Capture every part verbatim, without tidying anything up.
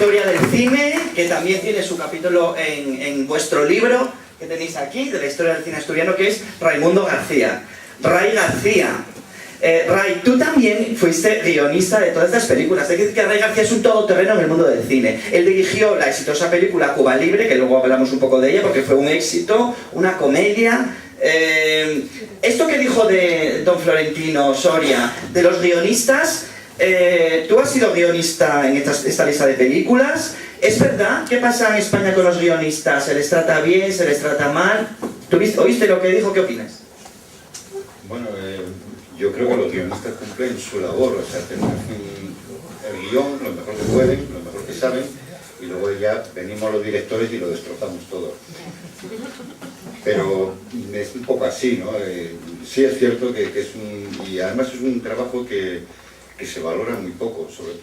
Historia del cine, que también tiene su capítulo en, en vuestro libro que tenéis aquí, de la historia del cine asturiano, que es Raimundo García. Ray García. Eh, Ray, tú también fuiste guionista de todas estas películas. Hay que decir que Ray García es un todoterreno en el mundo del cine. Él dirigió la exitosa película Cuba Libre, que luego hablamos un poco de ella porque fue un éxito, una comedia. Eh, esto que dijo de don Florentino Soria, de los guionistas, eh, tú has sido guionista en esta, esta lista de películas. ¿Es verdad? ¿Qué pasa en España con los guionistas? ¿Se les trata bien? ¿Se les trata mal? ¿Tuviste, oíste lo que dijo? ¿Qué opinas? Bueno, eh, yo creo que los guionistas cumplen su labor, o sea, hacen, hacen el guión lo mejor que pueden, lo mejor que saben, y luego ya venimos los directores y lo destrozamos todo. Pero es un poco así, ¿no? Eh, sí es cierto que, que es un... Y además es un trabajo que, que se valora muy poco, sobre,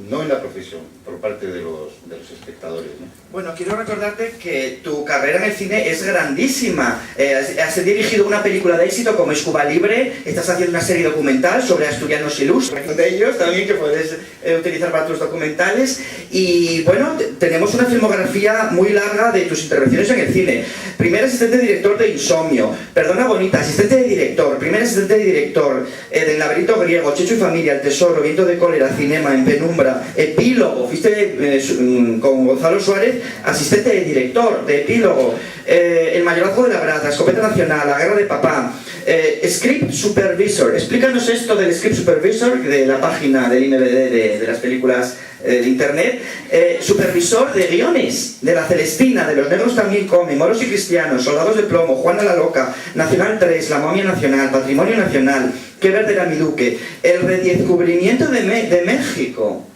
no en la profesión, por parte de los, de los espectadores, ¿no? Bueno, quiero recordarte que tu carrera en el cine es grandísima. Eh, has, has dirigido una película de éxito como es Cuba Libre, estás haciendo una serie documental sobre asturianos ilustres, de ellos también que puedes eh, utilizar para tus documentales. Y bueno, te- tenemos una filmografía muy larga de tus intervenciones en el cine. Primer asistente director de Insomnio, Perdona Bonita, asistente de director, primer asistente de director, eh, del Laberinto Griego, Checho y Familia, El Tesoro, Viento de Cólera, Cinema, En Penumbra, Epílogo, fuiste eh, su- mm, con Gonzalo Suárez, asistente de director de Epílogo, eh, El Mayorazgo de la Brasa, Escopeta Nacional, La Guerra de Papá, eh, Script Supervisor. Explícanos esto del Script Supervisor, de la página del I M D B de, de las películas eh, de Internet. Eh, supervisor de guiones de La Celestina, De los negros también comen, Moros y cristianos, Soldados de plomo, Juana la loca, Nacional tres, La momia nacional, Patrimonio nacional, Qué verde era mi duque, El redescubrimiento de, Me- de México.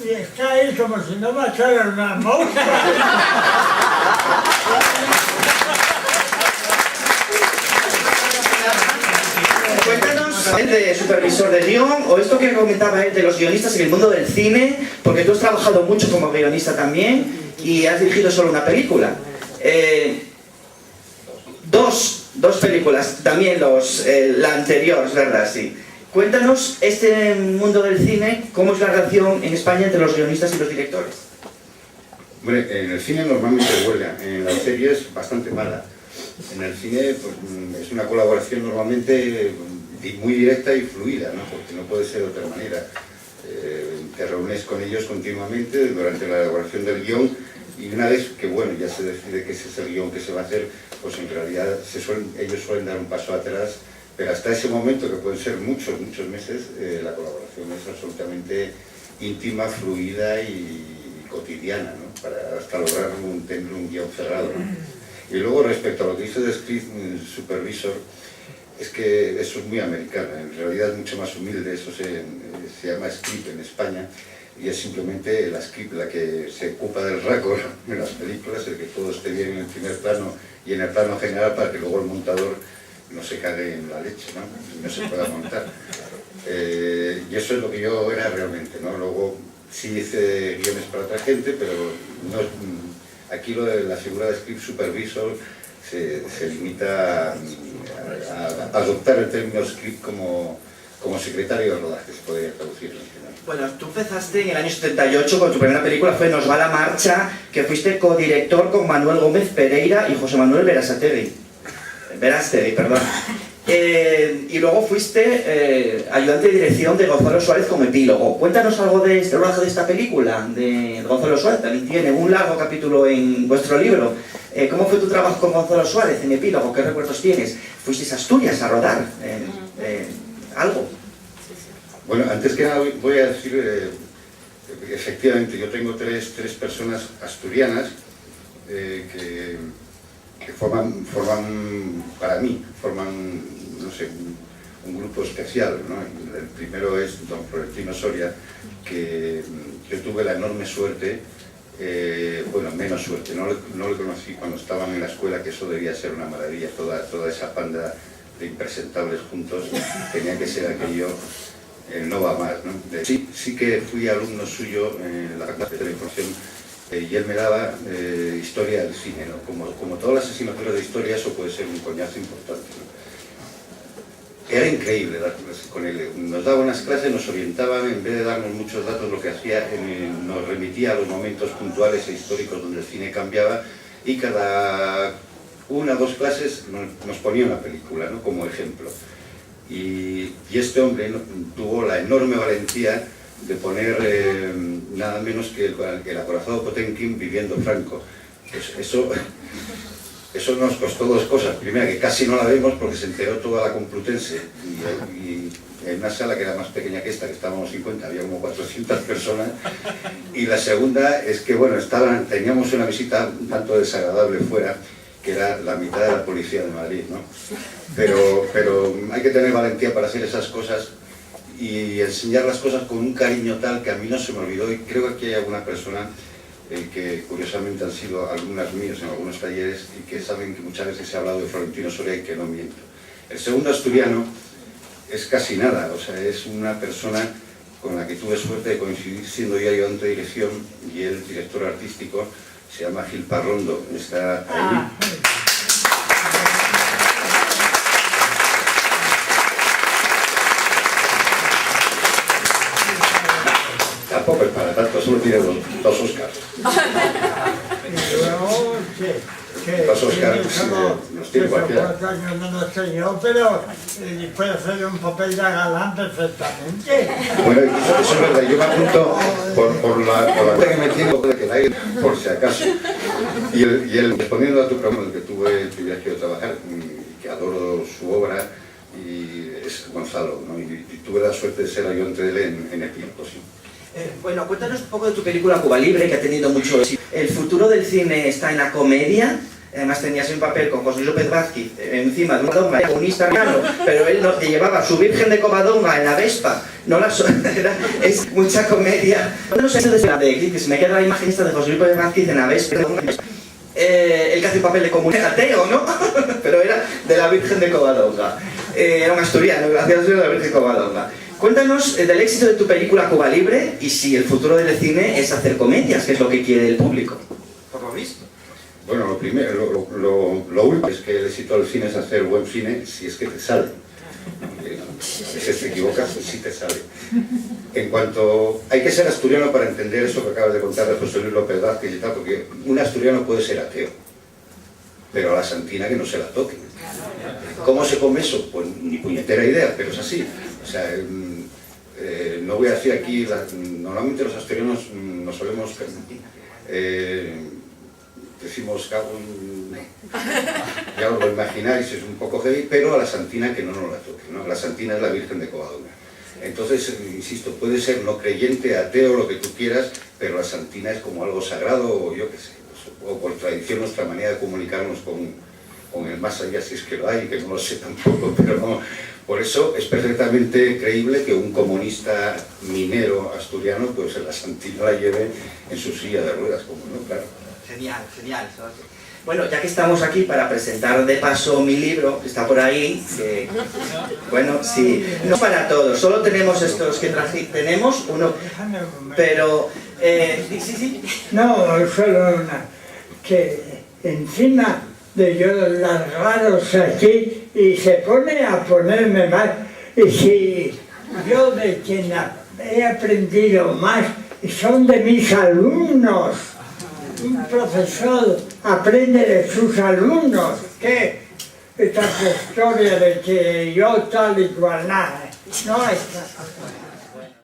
Y está ahí como si no pasara una mosca. Cuéntanos, de supervisor de guión, o esto que comentaba él de los guionistas en el mundo del cine, porque tú has trabajado mucho como guionista también y has dirigido solo una película. Eh, dos, dos películas, también los, eh, la anterior, es verdad, sí. Cuéntanos este mundo del cine, cómo es la relación en España entre los guionistas y los directores. Hombre, en el cine normalmente es buena, en las series bastante mala. En el cine pues, mm, es una colaboración normalmente mm, di- muy directa y fluida, ¿no? Porque no puede ser de otra manera. Eh, te reúnes con ellos continuamente durante la elaboración del guión y una vez que bueno ya se decide que ese es el guión que se va a hacer, pues en realidad se suelen- ellos suelen dar un paso atrás, pero hasta ese momento, que pueden ser muchos, muchos meses, eh, la colaboración es absolutamente íntima, fluida y cotidiana, ¿no? Para hasta lograr un, tener un guión cerrado, ¿no? Y luego respecto a lo que dice de Script Supervisor, es que eso es muy americano, en realidad es mucho más humilde, eso se, se llama script en España y es simplemente la script la que se ocupa del récord en las películas, el que todo esté bien en el primer plano y en el plano general para que luego el montador no se cague en la leche, ¿no? Y no se pueda montar. Eh, y eso es lo que yo era realmente, ¿no? Luego sí hice guiones para otra gente, pero no, aquí lo de la figura de script supervisor se, se limita a, a, adoptar el término script como, como secretario de rodaje, se podría traducir en español. Bueno, tú empezaste en el año setenta y ocho con tu primera película, fue Nos va la marcha, que fuiste codirector con Manuel Gómez Pereira y José Manuel Berasategui. Berastegui, perdón. Eh, y luego fuiste eh, ayudante de dirección de Gonzalo Suárez con Epílogo. Cuéntanos algo de este rodaje de esta película, de Gonzalo Suárez. También tiene un largo capítulo en vuestro libro. Eh, ¿Cómo fue tu trabajo con Gonzalo Suárez en Epílogo? ¿Qué recuerdos tienes? ¿Fuisteis a Asturias a rodar eh, eh, algo? Bueno, antes que nada voy- voy a decir, eh, efectivamente, yo tengo tres, tres personas asturianas eh, que, que forman, forman, para mí, forman, no sé, un, un grupo especial, ¿no? Y el primero es don Florentino Soria, que mm, yo tuve la enorme suerte, eh, bueno, menos suerte, no le, no le conocí cuando estaban en la escuela, que eso debía ser una maravilla, toda, toda esa panda de impresentables juntos, tenía que ser aquello, eh, no va más, ¿no? De- sí, sí que fui alumno suyo en la Facultad de Información eh, y él me daba eh, historia del cine, ¿no? Como, como todas las asignaturas de historia, eso puede ser un coñazo importante, ¿no? Era increíble dar clases con él. Nos daba unas clases, nos orientaba, en vez de darnos muchos datos, lo que hacía, eh, nos remitía a los momentos puntuales e históricos donde el cine cambiaba, y cada una o dos clases no-, nos ponía una película, ¿no? Como ejemplo. Y, y este hombre, ¿no?, tuvo la enorme valentía de poner, eh, nada menos que el, el acorazado Potemkin viviendo Franco. Pues eso, eso nos costó dos cosas. Primera, que casi no la vemos porque se enteró toda la Complutense. Y, y en una sala que era más pequeña que esta, que estábamos cincuenta, había como cuatrocientas personas. Y la segunda es que, bueno, estaban, teníamos una visita un tanto desagradable fuera, que era la mitad de la policía de Madrid, ¿no? Pero, pero hay que tener valentía para hacer esas cosas y enseñar las cosas con un cariño tal que a mí no se me olvidó, y creo que aquí hay alguna persona, eh, que curiosamente han sido alumnas mías en algunos talleres y que saben que muchas veces he hablado de Florentino Soria y que no miento. El segundo asturiano es casi nada, o sea, es una persona con la que tuve suerte de coincidir siendo yo ayudante de dirección y él director artístico. Se llama Gil Parrondo, está ahí. Ah. Tampoco es para tanto, solo tiene dos, dos Oscars. Y luego, sí. Que Los Oscar, tiene sí, como los tiene cualquiera. Cuatro años menos que yo, pero, eh, puede hacer un papel de galán perfectamente. Bueno, eso, eso es verdad. Yo me apunto por, por la, por la que me tiene, por que nadie, por si acaso. Y el, y el, respondiendo a tu pregunta, que tuve el privilegio de trabajar, mm, que adoro su obra, y es Gonzalo, ¿no? Y, y tuve la suerte de ser ayudante de él en, en Epilogos, sí. Eh, bueno, cuéntanos un poco de tu película Cuba Libre, que ha tenido mucho éxito. ¿El futuro del cine está en la comedia? Además, tenías un papel con José López Vázquez, eh, encima de un dogma comunista, claro, pero él no, que llevaba a su Virgen de Covadonga en la Vespa. No la so-, era, es mucha comedia. No sé si desde la de, que se me queda la imagen esta de José López Vázquez en la Vespa. Eh, el que hace un papel de comunista ateo, ¿no? Pero era de la Virgen de Covadonga. Eh, era un asturiano, gracias a Dios, de la Virgen de Covadonga. Cuéntanos, eh, del éxito de tu película Cuba Libre y si el futuro del cine es hacer comedias, que es lo que quiere el público. Por lo visto. Bueno, lo primero, lo, lo, lo, lo último es que el éxito del cine es hacer buen cine, si es que te sale. Porque a veces te equivocas y sí te sale. En cuanto, hay que ser asturiano para entender eso que acabas de contar de José Luis López Vázquez y tal, porque un asturiano puede ser ateo, pero a la santina que no se la toque. ¿Cómo se come eso? Pues ni puñetera idea, pero es así. O sea, em, eh, no voy a decir aquí, la, normalmente los asturianos, mm, nos solemos, eh, decimos, "Cago en", ya os lo imagináis, es un poco heavy, pero a la santina que no nos la toque, ¿no? La santina es la Virgen de Covadonga. Entonces, eh, insisto, puede ser no creyente, ateo, lo que tú quieras, pero la santina es como algo sagrado, o yo qué sé, pues, o por tradición nuestra manera de comunicarnos con, con el más allá, si es que lo hay, que no lo sé tampoco, pero vamos, por eso es perfectamente creíble que un comunista minero asturiano, pues, la santina la lleve en su silla de ruedas, como no, claro. Genial, genial, Sebastián. Bueno, ya que estamos aquí, para presentar de paso mi libro, que está por ahí, que, bueno, sí, no para todos, solo tenemos estos que traje, tenemos uno, pero, eh, sí, sí, sí. No, solo una, que encima de yo largaros aquí y se pone a ponerme mal, y si yo de quien a-, he aprendido más son de mis alumnos. Un profesor aprende de sus alumnos. ¿Qué? Esta historia de que yo tal y cual, nada, no es.